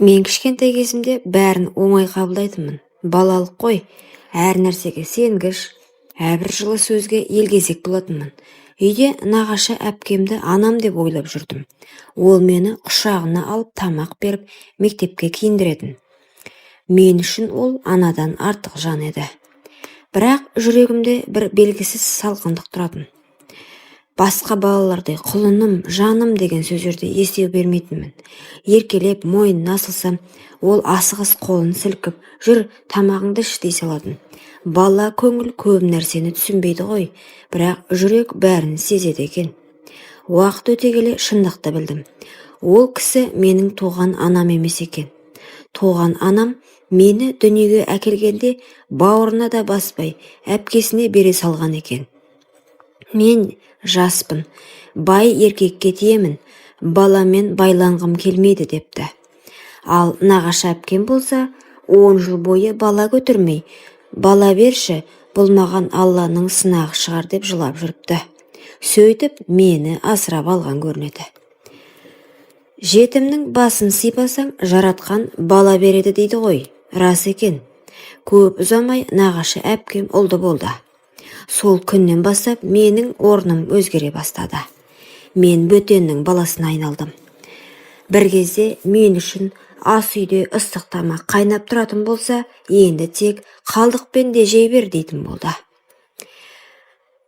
Мен кішкентай кезімде бәрін оңай қабылдайтынмын. Балалық қой, әр нәрсеге сенгіш, әрбір жылы сөзге елгезек болатынмын. Үйде нағашы әпкемді анам деп ойлап жүрдім. Ол мені құшағына алып, тамақ беріп, мектепке киіндіретін. Мен үшін ол анадан артық жан еді. Бірақ жүрегімде бір белгісіз салқындық тұратын. Басқа балалардай «құлыным», «жаным» деген сөздерді ести бермейтінмін. Еркелеп мойнына асылсам, ол асығыс қолын сілкіп, «Жүр, тамағыңды іш» дей салатын. Бала көңіл көп нәрсені түсінбейді ғой, бірақ жүрек бәрін сезеді екен. Уақыт өте келе шындықты білдім. Ол кісі менің туған анам емес екен. Туған анам мені дүниеге әкелгенде бауырына да баспай, әпкесіне бере салған екен. Мен жаспын, бай еркекке тиемін, баламен байланғым келмейді депті. Ал нағашы әпкем болса, 10 жыл бойы бала көтермей, «Бала берші, бұл маған Алланың сынағы шығар» деп жылап жүріпті. Сөйтіп мені асырап алған көрінеді. Жетімнің басын сипасаң, жаратқан бала береді дейді ғой, рас екен. Көп ұзамай нағашы әпкем ұлды болды. Сол күннен бастап менің орным өзгере бастады. Мен бөтеннің баласына айналдым. Бір кезде мен үшін ас үйде ыстық тамақ қайнап тұратын болса, енді тек қалдықпен де жей бер дейтін болды.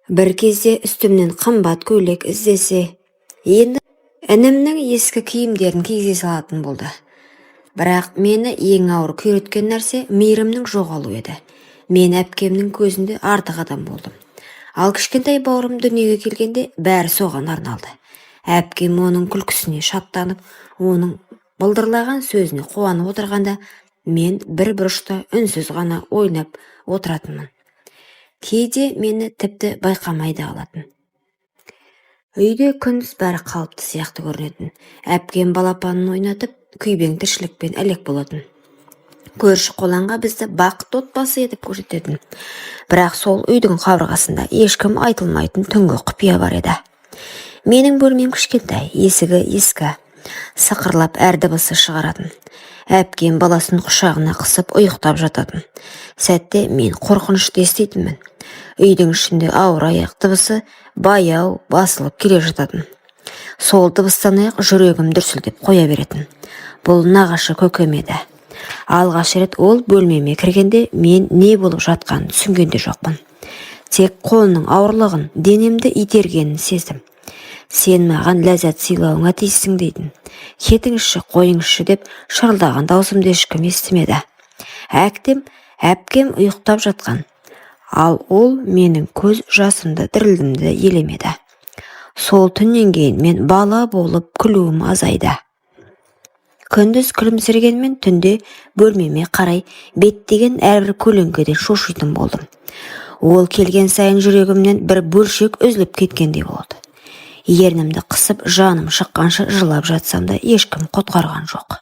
Бір кезде үстімнен қымбат көйлек іздесе, енді інімнің ескі киімдерін кигізе салатын болды. Бірақ мені ең ауыр күйреткен нәрсе мейірімнің жоғалуы еді. Мен әпкемнің көзінде артық адам болдым. Ал кішкентай бауырым дүниеге келгенде, бәрі соған арналды. Әпкем оның күлкісіне шаттанып, оның былдырлаған сөзіне қуанып отырғанда, мен бір бұрышта үнсіз ғана ойнап отыратынмын. Кейде мені тіпті байқамай да қалатын. Үйде күндіз бәрі қалыпты сияқты көрінетін. Әпкем балапанын ойнатып, күйбең тіршілікпен әлек болатын. Көрші қолаңға бізді бақытты отбасы етіп көрсететін. Бірақ сол үйдің қабырғасында ешкім айтылмайтын түнгі құпия бар еді. Менің бөлмем кішкентай, есігі ескі, сықырлап әр дыбысы шығаратын. Әпкем баласын құшағына қысып ұйықтап жататын сәтте мен қорқынышты еститінмін. Үйдің ішінде ауыр аяқ дыбысы баяу басылып келе жататын. Сол дыбыстан аяқ жүрегім дүрсілдеп қоя беретін. Бұл нағашы көкем еді. Алғаш рет ол бөлмеме кіргенде, мен не болып жатқанын түсінген де жоқпын. Тек қолының ауырлығын, денемді itергенін сездім. «Сен маған ләззат сыйлауыңа тиіссің», – дейтін. «Кетіңізші, қойыңызшы», – деп шырылдаған даусымды ешкім естімеді. Әктем, әпкем ұйықтап жатқан. Ал ол менің көз жасымды, дірілімді елемеді. Сол түннен кейін мен бала болып күлуім азайды. Күндіз күлімсірегенмен, түнде бөлмеме қарай беттеген әрбір көлеңкеден шошитын болдым. Ол келген сайын жүрегімнен бір бөлшек үзіліп кеткендей болды. Ернімді қысып, жаным шыққанша жылап жатсам да, ешкім құтқарған жоқ.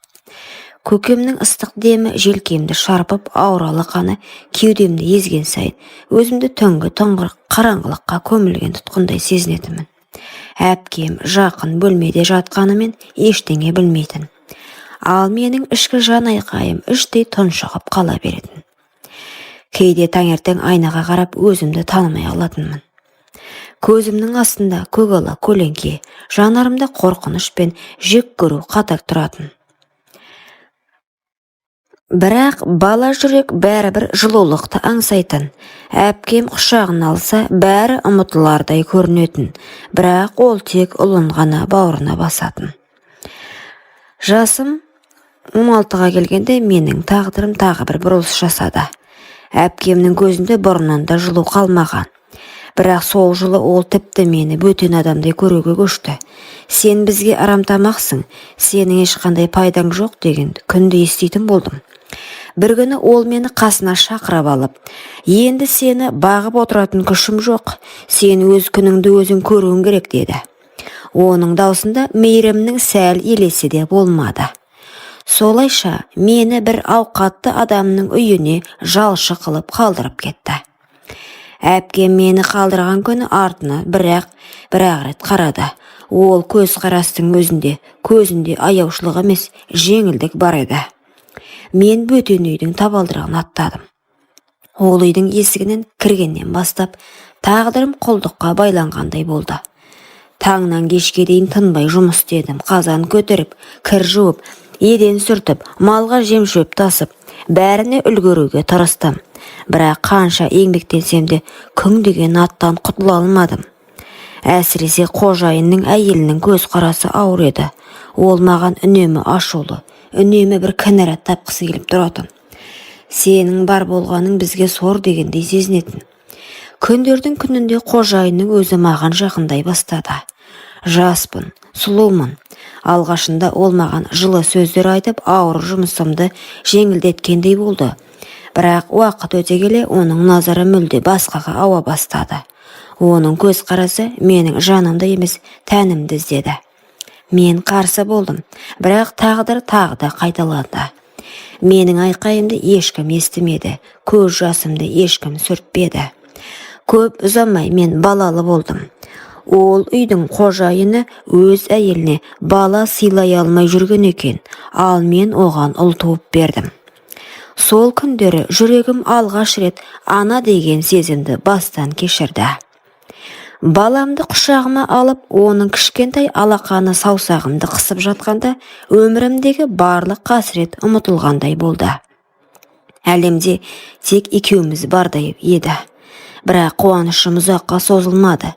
Көкемнің ыстық демі желкемді шарпып, ауыр алақаны кеудемді езген сайын өзімді түнгі тұңғыр қараңғылыққа көмілген тұтқындай сезінетінмін. Әпкем жақын бөлмеде жатқанымен, ештеңе білмейтін. Ал менің ішкі жан айқайым іштей тұншығып қала беретін. Кейде таңертең айнаға қарап, өзімді танымай қалатынмын. Көзімнің астында көкала көлеңке, жанарымда қорқыныш пен жек көру қатар тұратын. Бірақ бала жүрек бәрібір жылулықты аңсайтын. Әпкем құшағына алса, бәрі ұмытылардай көрінетін. Бірақ ол тек ұлын ғана бауырына басатын. Жасым 16-ға келгенде менің тағдырым тағы бір бұрылыс жасады. Әпкемнің көзінде бұрыннан да жылу қалмаған. Бірақ сол жылы ол тіпті мені бөтен адамдай көруге көшті. «Сен бізге арамтамақсың, сенің ешқандай пайдаң жоқ» деген күнде еститін болдым. Бір күні ол мені қасына шақырып алып, «Енді сені бағып отыратын күшім жоқ, сен өз күніңді өзің көруің керек», – деді. Оның даусында мейірімнің сәл елесі де болмады. Солайша мені бір ауқатты адамның үйіне жалшы қылып қалдырып кетті. Әпкем мені қалдырған күні артына бірақ бір-ақ рет қарады. Ол көзқарастың өзінде, көзінде аяушылық емес, жеңілдік бар еді. Мен бөтен үйдің табалдырығын аттадым. Ол үйдің есігінен кіргеннен бастап тағдырым құлдыққа байланғандай болды. Таңнан кешке дейін тынбай жұмыс істедім. Қазан көтеріп, кір жуып, еден сүртіп, малға жем-шөп тасып, бәріне үлгеруге тырыстым. Бірақ қанша еңбектенсем де, күң деген аттан құтыла алмадым. Әсіресе қожайынның әйелінің көзқарасы ауыр еді. Ол маған үнемі ашулы, үнемі бір кінәрат тапқысы келіп тұратын. Сенің бар болғаның бізге сор дегендей сезінетін. Күндердің күнінде қожайынның өзі маған жақындай бастады. Жаспын, сұлумын. Алғашында ол маған жылы сөздер айтып, ауыр жұмысымды жеңілдеткендей болды. Бірақ уақыт өте келе оның назары мүлде басқаға ауа бастады. Оның көзқарасы менің жанымды емес, тәнімді іздеді. Мен қарсы болдым, бірақ тағдыр тағы да қайталанды. Менің айқайымды ешкім естімеді, көз жасымды ешкім сүртпеді. Көп ұзамай мен балалы болдым. Ол үйдің қожайыны өз әйеліне бала сыйлай алмай жүрген екен, ал мен оған ұл туып бердім. Сол күндері жүрегім алғаш рет ана деген сезімді бастан кешірді. Баламды құшағыма алып, оның кішкентай алақаны саусағымды қысып жатқанда, өмірімдегі барлық қасірет ұмытылғандай болды. Әлемде тек екеуміз бардай еді. Бірақ қуанышым ұзаққа созылмады.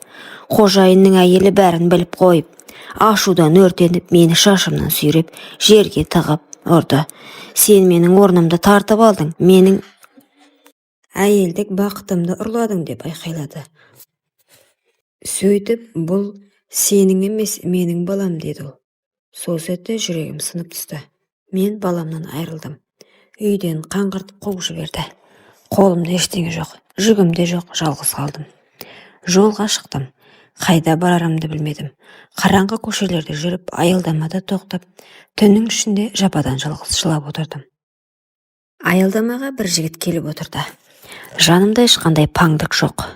Қожайынның әйелі бәрін біліп қойып, ашудан өртеніп, мені шашымнан сүйреп, жерге тығып ұрды. Сен менің орнымды тартып алдың, менің әйелдік бақытымды ұрладың, деп айқайлады. Сөйтіп, бұл сенің емес, менің балам, деді ол. Сол сәтте жүрегім сынып түсті. Мен баламнан айырылдым. Үйден қаңғыртып қуып жіберді. Қолымда ештеңе жоқ, жүгім де жоқ, жалғыз қалдым. Жолға шықтым. Қайда барарымды білмедім. Қараңғы көшелерде жүріп, аялдамада тоқтап, түннің ішінде жападан жалғыз жылап отырдым. Аялдамаға бір жігіт келіп отырды. Жанымда ешқандай паңдық жоқ.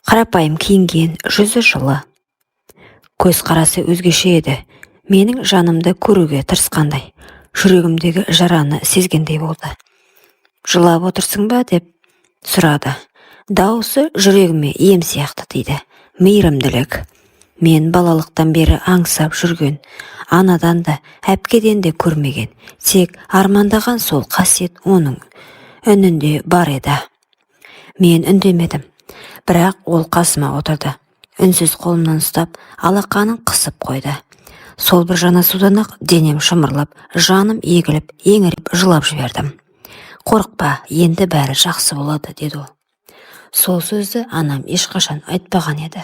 Қарапайым киінген, жүзі жылы. Көзқарасы өзгеше еді. Менің жанымды көруге тырысқандай, жүрегімдегі жараны сезгендей болды. Жылап отырсың ба, деп сұрады. Дауысы жүрегіме ем сияқты тиді. Мейірімділік. Мен балалықтан бері аңсап жүрген, анадан да, әпкеден де көрмеген, тек армандаған сол қасиет оның үнінде бар еді. Мен үндемедім. Бірақ ол қасыма отырды. Үнсіз қолымнан ұстап, алақанын қысып қойды. Сол бір жанасудан-ақ денем шымырлап, жаным егіліп, еңіреп жылап жібердім. Қорықпа, енді бәрі жақсы болады, деді ол. Сол сөзді анам ешқашан айтпаған еді.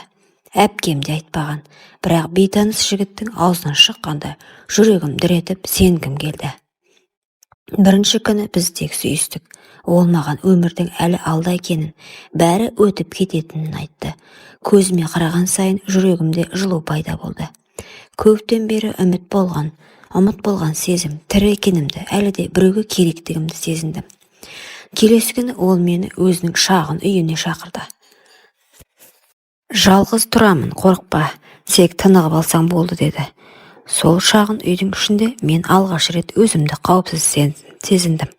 Әпкем де айтпаған. Бірақ бейтаныс жігіттің аузынан шыққанда жүрегім дір етіп, сенгім келді. Бірінші күні біз тек сүйістік. Ол маған өмірдің әлі алда екенін, бәрі өтіп кететінін айтты. Көзіме қараған сайын жүрегімде жылу пайда болды. Көптен бері үміт болған, ұмыт болған сезім, тірі екенімді, әлі де біреуге керектігімді сезіндім. Келесі күні ол мені өзінің шағын үйіне шақырды. Жалғыз тұрамын, қорықпа, тек тынығып алсаң болды, деді. Сол шағын үйдің ішінде мен алғаш рет өзімді қауіпсіз сезіндім.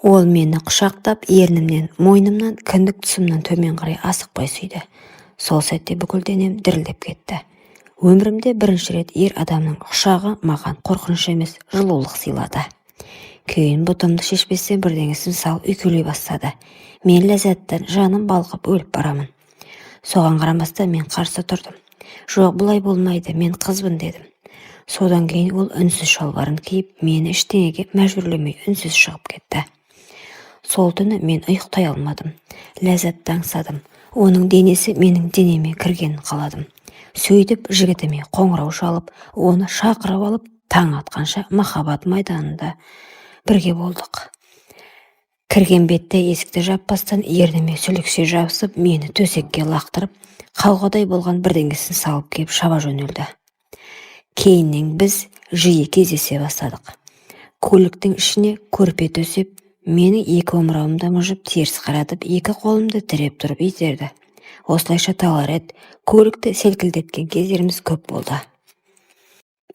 Ол мені құшақтап, ернімнен, мойнымнан, кіндік тұсымнан төмен қарай асықпай сүйді. Сол сәтте бүкіл денем дірілдеп кетті. Өмірімде бірінші рет ер адамның құшағы маған қорқыныш емес, жылулық сыйлады. Кейін бұтымды шешпестен бірдеңесін салып үйкелей бастады. Мен ләззаттан жаным балқып өліп барамын. Соған қарамастан мен қарсы тұрдым. Жоқ, бұлай болмайды, мен қызбын, дедім. Содан кейін ол үнсіз шалбарын киіп, мені ештеңеге мәжбүрлемей үнсіз шығып кетті. Сол түні мен ұйықтай алмадым. Ләззатты аңсадым. Оның денесі менің денеме кіргенін қаладым. Сөйтіп жігітіме қоңырау шалып, оны шақырып алып, таң атқанша махаббат майданында бірге болдық. Кірген бетте есікті жаппастан ерніме сүлікше жабысып, мені төсекке лақтырып, қауғадай болған бірдеңесін салып кеп шаба жөнелді. Кейіннен біз жиі кездесе бастадық. Көліктің ішіне көрпе төсеп, менің екі омырауымды мыжып, теріс қаратып, екі қолымды тіреп тұрып итерді. Осылайша талай рет көлікті селкілдеткен кездеріміз көп болды.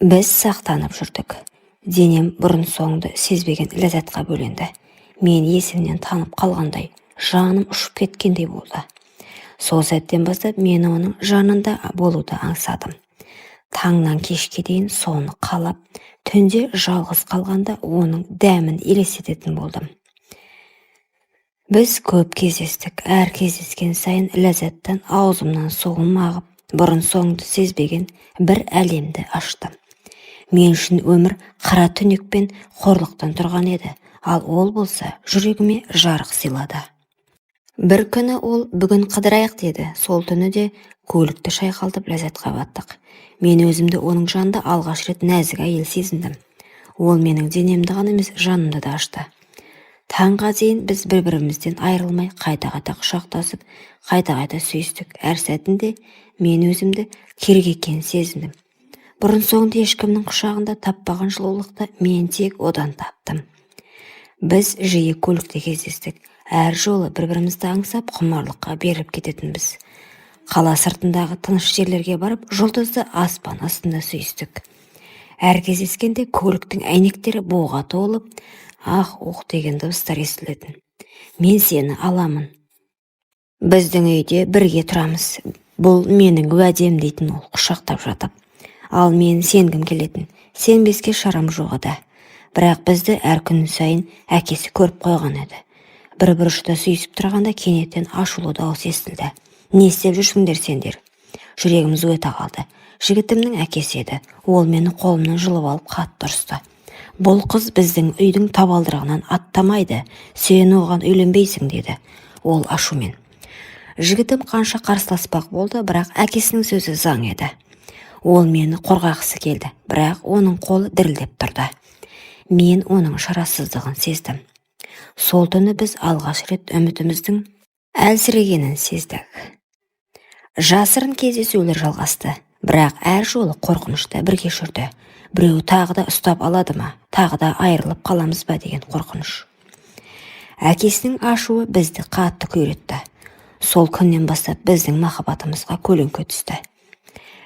Біз сақтанып жүрдік. Денем бұрын-соңды сезбеген ләззатқа бөленді. Мен есімнен танып қалғандай, жаным ұшып кеткендей болды. Сол сәттен бастап мен оның жанында болуды аңсадым. Таңнан кешке дейін соны қалап, түнде жалғыз қалғанда оның дәмін елестететін болдым. Біз көп кездестік. Әр кездескен сайын ләззаттан аузымнан суым ағып, бұрын-соңды сезбеген бір әлемді аштым. Мен үшін өмір қара түнек пен қорлықтан тұрған еді, ал ол болса жүрегіме жарық сыйлады. Бір күні ол бүгін қыдырайық деді. Сол түні де көлікті шайқалтып ләззатқа баттық. Мен өзімді оның жанында алғаш рет нәзік әйел сезіндім. Ол менің денемді ғана емес, жанымды да ашты. Таңға дейін біз бір-бірімізден айырылмай қайта-қайта құшақтасып, қайта-қайта сүйістік. Әр сәтінде мен өзімді керек екенін сезіндім. Бұрын-соңды ешкімнің құшағында таппаған жылулықты мен тек одан таптым. Біз жиі көлікте кездестік. Әр жолы бір-бірімізді аңсап, құмарлыққа беріліп кететінбіз. Қала сыртындағы тыныш жерлерге барып, жұлдызды аспан астында сүйістік. Әр кездескенде көліктің әйнектері буға толып, ах-ух деген дыбыстар естілетін. Мен сені аламын. Біздің үйде бірге тұрамыз. Бұл менің уәдем дейтін ол құшақтап жатып. Ал мен сенгім келетін. Сенбеске шарам жоқ еді. Бірақ бізді әр күн сайын әкесі көріп қойған еді. Бір бұрышта сүйісіп тұрғанда кенеттен ашулы дауыс естілді. Не істеп жүрсіңдер сендер? Жүрегім зу ете қалды. Жігітімнің әкесі еді. Ол мені қолымнан жұлып алып қатты ұрысты. Бұл қыз біздің үйдің табалдырығынан аттамайды. Сен оған үйленбейсің деді ол ашумен. Жігітім қанша қарсыласпақ болды, бірақ әкесінің сөзі заң еді. Ол мені қорғағысы келді, бірақ оның қолы дірілдеп тұрды. Мен оның шарасыздығын сездім. Сол түні біз алғаш рет үмітіміздің әлсірегенін сездік. Жасырын кездесулер жалғасты, бірақ әр жолы қорқынышта бірге жүрді. Біреу тағы да ұстап алады ма, тағы да айырылып қаламыз ба деген қорқыныш. Әкесінің ашуы бізді қатты күйретті. Сол күннен бастап біздің махаббатымызға көлеңке түсті.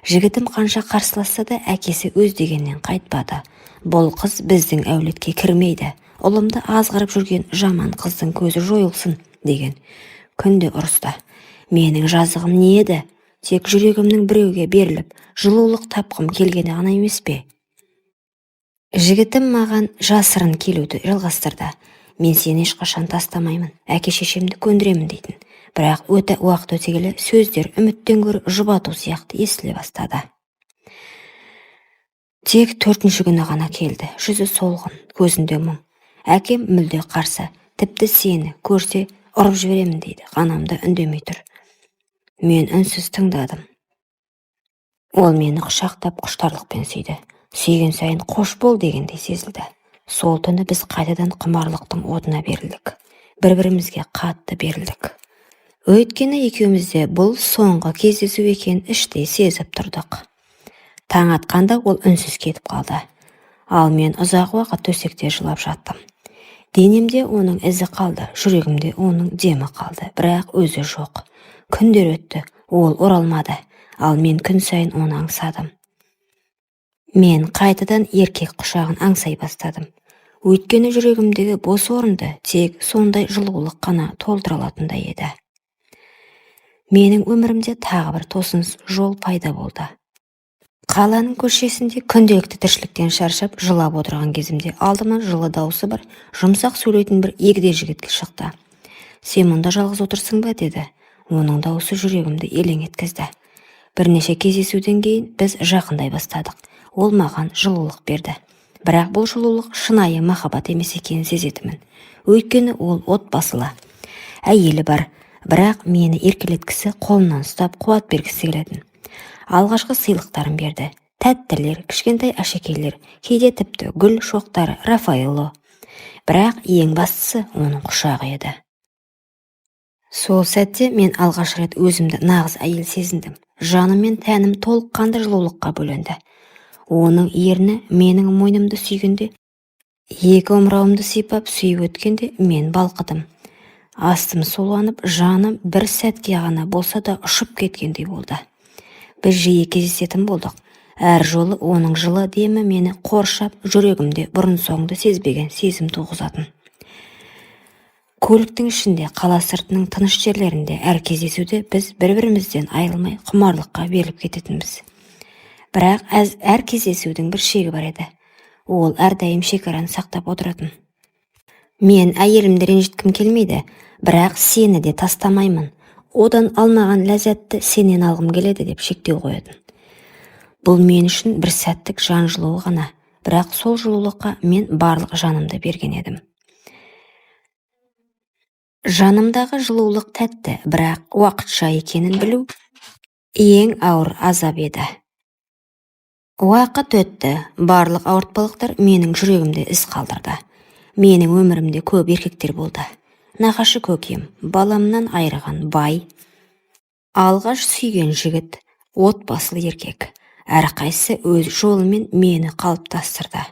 Жігітім қанша қарсыласса да әкесі өз дегеннен қайтпады. Бұл қыз біздің әулетке кірмейді. Ұлымды азғырып жүрген жаман қыздың көзі жойылсын деген күнде ұрысты. Менің жазығым не еді? Тек жүрегімнің біреуге беріліп, жылулық тапқым келгені ғана емес пе? Жігітім маған жасырын келуді жалғастырды. Мен сені ешқашан тастамаймын, әке-шешемді көндіремін дейтін. Бірақ өте уақыт өте келе сөздер үміттен гөрі жұбату сияқты естіле бастады. Тек 4-ші күні ғана келді. Жүзі солғын, көзінде мұң. Әкем мүлде қарсы, тіпті сені көрсе ұрып жіберемін дейді. Анам да үндемей тұр. Мен үнсіз тыңдадым. Ол мені құшақтап құштарлықпен сүйді. Сүйген сайын қош бол дегендей сезілді. Сол түні біз қайтадан құмарлықтың отына берілдік. Бір-бірімізге қатты берілдік. Өйткені екеуміз де бұл соңғы кездесу екенін іштей сезіп тұрдық. Таң атқанда ол үнсіз кетіп қалды. Ал мен ұзақ уақыт төсекте жылап жаттым. Денемде оның ізі қалды, жүрегімде оның демі қалды, бірақ өзі жоқ. Күндер өтті, ол оралмады, ал мен күн сайын оны аңсадым. Мен қайтадан еркек құшағын аңсай бастадым. Өйткені жүрегімдегі бос орынды тек сондай жылулық қана толтыра алатындай еді. Менің өмірімде тағы бір тосын жол пайда болды. Қаланың көшесінде күнделікті тіршіліктен шаршап жылап отырған кезімде алдымнан жылы даусы бар, жұмсақ сөйлейтін бір егде жігіт шықты. Сен мұнда жалғыз отырсың ба деді. Оның даусы жүрегімді елең еткізді. Бірнеше кездесуден кейін біз жақындай бастадық. Ол маған жылулық берді. Бірақ бұл жылулық шынайы махаббат емес екенін сезетінмін. Өйткені ол отбасылы. Әйелі бар, бірақ мені еркелеткісі, қолынан ұстап қуат бергісі келетін. Алғашқы сыйлықтарын берді. Тәттілер, кішкентай әшекейлер, кейде тіпті гүл шоқтары, Рафаэлло. Бірақ ең бастысы оның құшағы еді. Сол сәтте мен алғаш рет өзімді нағыз әйел сезіндім. Жаным мен тәнім толыққанды жылулыққа бөленді. Оның ерні менің мойнымды сүйгенде, екі омырауымды сипап сүйіп өткенде мен балқыдым. Астым суланып, жаным бір сәтке ғана болса да ұшып кеткендей болды. Біз жиі кездесетін болдық. Әр жолы оның жылы демі мені қоршап, жүрегімде бұрын-соңды сезбеген сезім туғызатын. Көліктің ішінде, қала сыртының тыныш жерлерінде, әр кездесуде біз бір-бірімізден айырылмай, құмарлыққа беріліп кететінбіз. Бірақ әр кездесудің бір шегі бар еді. Ол әрдайым шекараны сақтап отыратын. Мен әйелімді ренжіткім келмейді, бірақ сені де тастамаймын. Одан алмаған ләззатты сенен алғым келеді, деп шектеу қоятын. Бұл мен үшін бір сәттік жан жылуы ғана, бірақ сол жылулыққа мен барлық жанымды берген едім. Жанымдағы жылулық тәтті, бірақ уақытша екенін білу ең ауыр азап еді. Уақыт өтті, барлық ауыртпалықтар менің жүрегімде із қалдырды. Менің өмірімде көп еркектер болды. Нағашы көкем, баламнан айырған бай, алғаш сүйген жігіт, отбасылы еркек. Әрқайсысы өз жолымен мені қалыптастырды.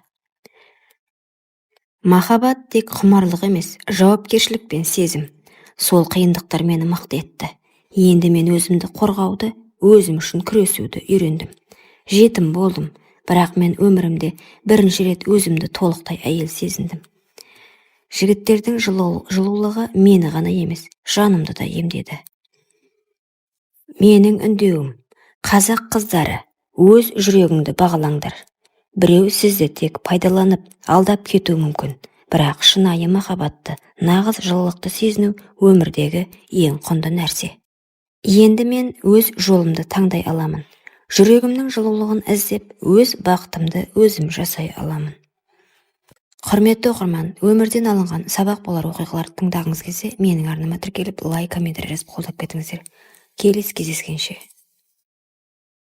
Махаббат тек құмарлық емес, жауапкершілік пен сезім. Сол қиындықтар мені мықты етті. Енді мен өзімді қорғауды, өзім үшін күресуді үйрендім. Жетім болдым, бірақ мен өмірімде бірінші рет өзімді толықтай әйел сезіндім. Жігіттердің жылулығы мені ғана емес, жанымды да емдеді. Менің үндеуім: қазақ қыздары, өз жүрегіңді бағалаңдар. Біреу сізді тек пайдаланып, алдап кетуі мүмкін, бірақ шынайы махаббатты, нағыз жылылықты сезіну өмірдегі ең құнды нәрсе. Енді мен өз жолымды таңдай аламын. Жүрегімнің жылулығын іздеп, өз бақытымды өзім жасай аламын. Құрметті оқырман, өмірден алынған сабақ болар оқиғаларды тыңдағыңыз келсе, менің арнама тіркеліп, лайк, комментарий жазып, қолдап кетіңіздер. Келесі кездескенше.